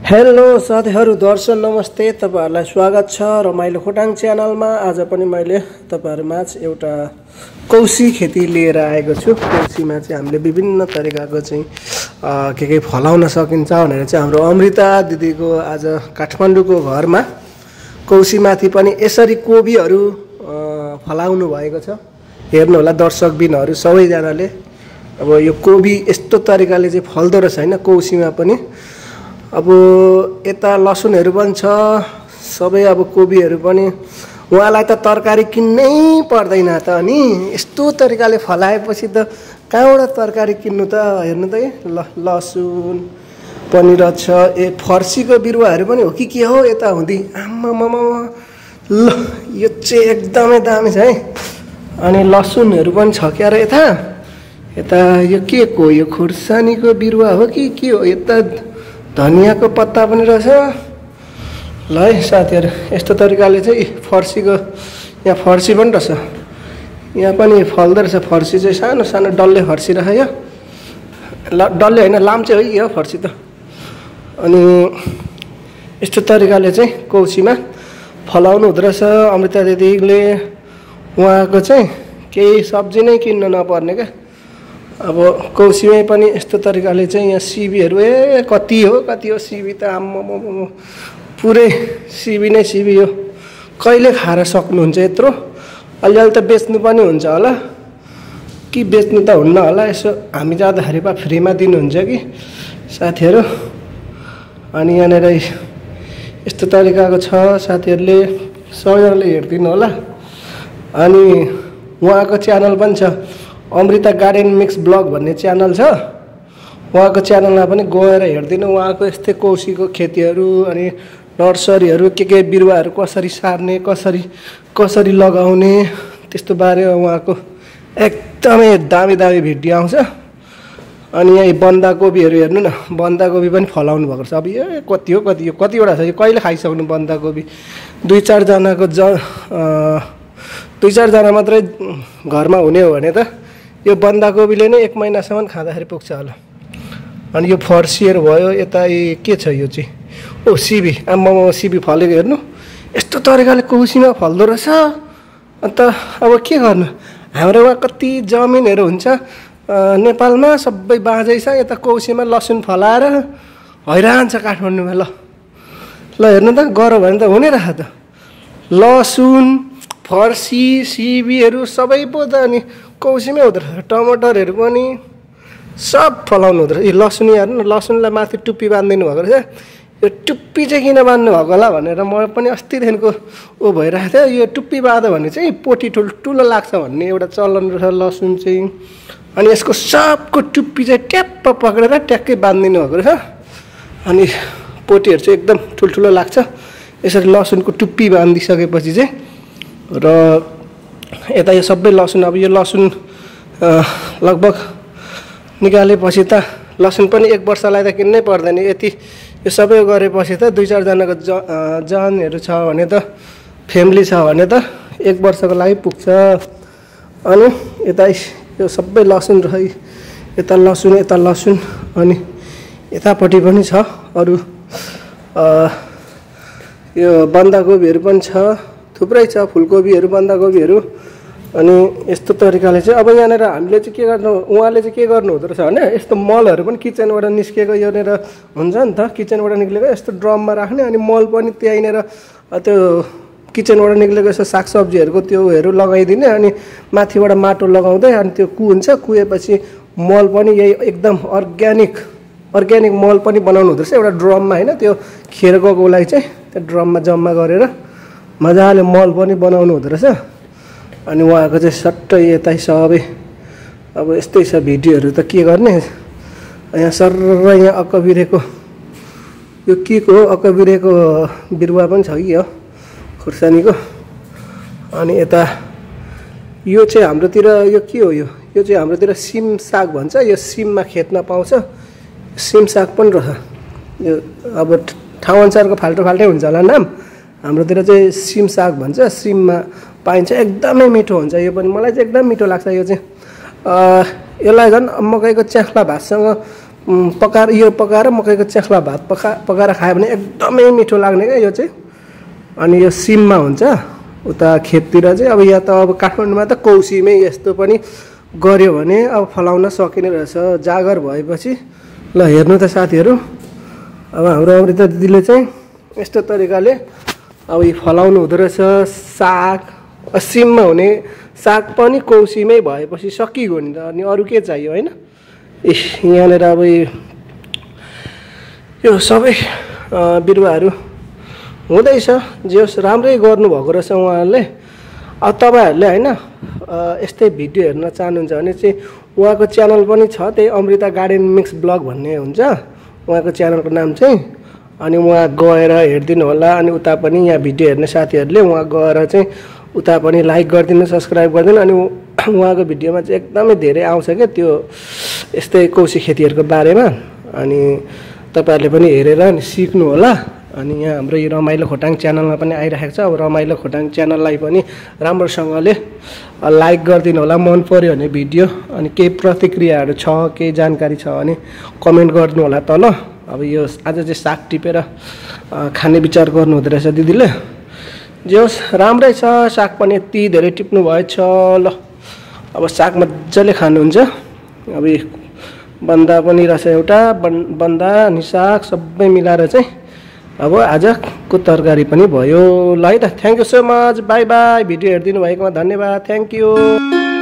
Hello साथीहरु, दर्शक नमस्ते। तपाईहरुलाई स्वागत छ रमाइलो खोटाङ च्यानलमा। आज पनि मैले तपाईहरुमाझ एउटा कौसी खेती लिएर आएको छु। कौसीमा चाहिँ हामीले विभिन्न तरिकाको चाहिँ के फलाउन सकिन्छ भनेर चाहिँ हाम्रो अमृता दिदीको आज काठमाडौँको घरमा कौसीमाथि पनि यसरी कोबीहरु फलाउनु भएको छ। हेर्नु होला दर्शकबिनहरु सबैजनाले। अब यो कोबी यस्तो तरिकाले चाहिँ फल्दो रहेछ हैन कौसीमा पनि। अब यता लसुनहरु पनि छ, सबै अब कोबीहरु पनि। उहाँलाई त तरकारी किन्नै पर्दैन त, अनि यस्तो तरिकाले फलाएपछि त कहाँबाट तरकारी किन्नु त। हेर्नु त लसुन पनि रहेछ। फर्सीको बिरुवाहरु पनि हो कि के हो यता हुँदी। आम्मामामा ल यो चाहिँ एकदमै दामी छ है। अनि लसुनहरु पनि छ क्या र यता यो के को यो खुर्सानीको बिरुवा हो कि के हो। यता धनियाको पत्ता पनि रहेछ। ल है साथीहरु, यस्तो तरिकाले चाहिँ फर्सीको यहाँ फर्सी पनि रहेछ। यहाँ पनि फल्दो रहेछ फर्सी चाहिँ, सानो सानो डल्ले फर्सी रहेछ। यो डल्ले हैन, लाम्चे हो यो फर्सी त। अनि यस्तो तरिकाले चाहिँ कौसीमा फलाउनु हुँदो रहेछ अमृता दिदीले। उहाँको चाहिँ केही सब्जी नै किन्न नपर्ने क्या। अब कौसीमै पनि यस्तो तरिकाले चाहिँ यहाँ सिबीहरु कति हो सिबी त। आम्मामामा पुरै सिबी नै सिबी हो। कहिले खाएर सक्नुहुन्छ यत्रो। अलिअलि त बेच्नु पनि हुन्छ होला कि बेच्नु त हुन्न होला। यसो हामी जाँदाखेरि पा फ्रीमा दिनुहुन्छ कि साथीहरु। अनि यहाँनेर यस्तो तरिकाको छ, साथीहरुले सबैजनाले हेर्दिनु होला। अनि उहाँको च्यानल पनि छ, अमृता गार्डन मिक्स ब्लग भन्ने च्यानल छ। उहाँको च्यानलमा पनि गएर हेर्दिनु। उहाँको यस्तै कौसीको खेतीहरु अनि नर्सरीहरु के बिरुवाहरु कसरी सार्ने, कसरी लगाउने, त्यस्तो बारे उहाँको एकदमै दामी दामी भिडियो आउँछ। अनि यहाँ बन्दाकोबीहरु हेर्नु न, बन्दाकोबी पनि फलाउनु भएको छ। अब यो कतिवटा छ, यो कहिले खाइसक्नु बन्दाकोबी। दुई चार जना मात्रै घरमा हुने हो भने त यो बन्दाकोबीले नै 1 महिनासम्म खाँदाखेरि पुग्छ होला। अनि यो फर्सीहरु भयो। यता के छ यो चाहिँ, ओ सिबी। आम्मामा सिबी फलेको हेर्नु। यस्तो तरिकाले कौसीमा फल्दो रहेछ। अन्त अब के गर्नु, हाम्रोमा कति जमिनहरु हुन्छ नेपालमा, सबै बाँझै छ। यता कौसीमा लसुन फलाएर हैरान छ काठमाडौँमा। ल हेर्नु त, गरौँ भने त हुने रहेछ त। लसुन, फर्सी, सिबीहरु सबै पो त अनि कौसीमै हुँदो रहेछ। टमाटरहरु पनि सब फलाउनु हुँदो रहेछ। लसुन हेर्नु न, लसुनलाई माथि टुप्पी बाँधिदिनु भएको रहेछ। यो टुप्पी चाहिँ किन बाँध्नु भएको होला भनेर म पनि अस्तिदेखिको भइरहेको थियो। यो टुप्पी बाँध्यो भने चाहिँ पोटी ठुलो लाग्छ भन्ने एउटा चलन रहेछ लसुन चाहिँ। अनि यसको सबको टुप्पी चाहिँ ट्याप्प पक्रेर ट्याक्कै बाँधिदिनु भएको रहेछ। अनि पोटीहरु चाहिँ एकदम ठुल्ठुलो लाग्छ। यसरी लसुनको टुप्पी बाँधिसकेपछि चाहिँ र यता यो सबै लसुन, अब यो लसुन लगभग निकालेपछि त लसुन पनि 1 वर्षलाई त किन्नै पर्दैन। यति यो सबै गरेपछि त 2-4 जनाको जनहरु छ भने त, फ्यामिली छ भने त 1 वर्षको लागि पुग्छ। अनि यता यो सबै लसुन रह्यो। यता लसुन अनि यतापट्टि पनि छ अरु यो बन्दाकोबीहरु पनि छ, थुप्रै छ। फुलकोबीहरु, बन्दाकोबीहरु। अनि यस्तो तरिकाले चाहिँ अब यहाँनेर हामीले चाहिँ के गर्नु, उहाँले चाहिँ के गर्नु हुँदो रहेछ भने यस्तो मलहरु पनि किचनबाट निस्केको यहाँनेर हुन्छ नि त। किचनबाट निक्लेको यस्तो ड्रममा राख्ने। अनि मल पनि त्यहीँनेर त्यो किचनबाट निक्लेको यस्तो सागसब्जीहरुको त्योहरु लगाइदिने। अनि माथिबाट माटो लगाउँदै अनि त्यो कुन्छ, कुएपछि मल पनि यही एकदम अर्ग्यानिक मल पनि बनाउनु हुँदो रहेछ एउटा ड्रममा हैन। त्यो खेर गएकोलाई चाहिँ त्यो ड्रममा जम्मा गरेर मजाले मल पनि बनाउनु हुँदो रहेछ। अनि उहाँको चाहिँ सट्टै यतै सबै अब यस्तै छ भिडियोहरु त के गर्ने। यहाँ सर्र यहाँ अकबिरेको यो के को हो, अकबिरेको बिरुवा पनि छ कि हो खुर्सानीको। अनि यता यो चाहिँ हाम्रोतिर यो के हो, यो चाहिँ हाम्रोतिर सिम साग भन्छ। यो सिममा खेतमा पाउँछ। सिम साग पनि रहेछ। यो अब ठाउँ अनुसारको फाल्टै हुन्छ होला नाम। हाम्रोतिर चाहिँ सिम साग भन्छ। सिममा पाइन्छ, एकदमै मिठो हुन्छ। यो पनि मलाई चाहिँ एकदम मिठो लाग्छ। यो चाहिँ यसलाई झन् मकैको च्याख्ला भातसँग पकाएर यो पकाएर मकैको च्याख्ला भात पकाएर खायो भने एकदमै मिठो लाग्ने क्या यो चाहिँ। अनि यो सिममा हुन्छ उता खेततिर चाहिँ। अब यहाँ त अब काठमाडौँमा त कौसीमै यस्तो पनि गऱ्यो भने अब फलाउन सकिने रहेछ जागर भएपछि। ल हेर्नु त साथीहरू, अब हाम्रो अमृता दिदीले चाहिँ यस्तो तरिकाले अब यो फलाउनु हुँदो रहेछ साग। सिममा हुने साग पनि कौसीमै भएपछि सकिगयो नि त, अनि अरू के चाहियो होइन। यहाँनिर अब यो सबै बिरुवाहरू हुँदैछ, जे होस् राम्रै गर्नुभएको रहेछ उहाँहरूले। अब तपाईँहरूले होइन यस्तै भिडियो हेर्न चाहनुहुन्छ भने चाहिँ उहाँको च्यानल पनि छ, त्यही अमृता गार्डन मिक्स ब्लग भन्ने हुन्छ उहाँको च्यानलको नाम चाहिँ। अनि उहाँ गएर हेरिदिनु होला। अनि उता पनि यहाँ भिडियो हेर्ने साथीहरूले उहाँ गएर चाहिँ उता पनि लाइक गरिदिनु, सब्सक्राइब गरिदिनु। अनि उहाँको भिडियोमा चाहिँ एकदमै धेरै आउँछ क्या त्यो यस्तै कौशी खेतीहरूको बारेमा। अनि तपाईँहरूले पनि हेरेर अनि सिक्नु होला। अनि यहाँ हाम्रो यो रमाइलो खोटाङ च्यानलमा पनि आइरहेको छ। अब रमाइलो खोटाङ च्यानललाई पनि राम्रोसँगले लाइक गरिदिनु होला मन पऱ्यो भने भिडियो। अनि केही प्रतिक्रियाहरू छ, केही जानकारी छ भने कमेन्ट गरिदिनु होला तल। अब यो आज चाहिँ साग टिपेर खाने विचार गर्नु हुँदो रहेछ दिदीले। जे होस् राम्रै छ, साग पनि यति धेरै टिप्नु भएछ। ल अब साग मजाले खानुहुन्छ। अब बन्दा पनि रहेछ एउटा बन्दा अनि साग सबै मिलाएर चाहिँ अब आजको तरकारी पनि भयो। ल है त, thank you so much, by by. Video हेरिदिनु भएकोमा धन्यवाद, थ्याङ्क यू।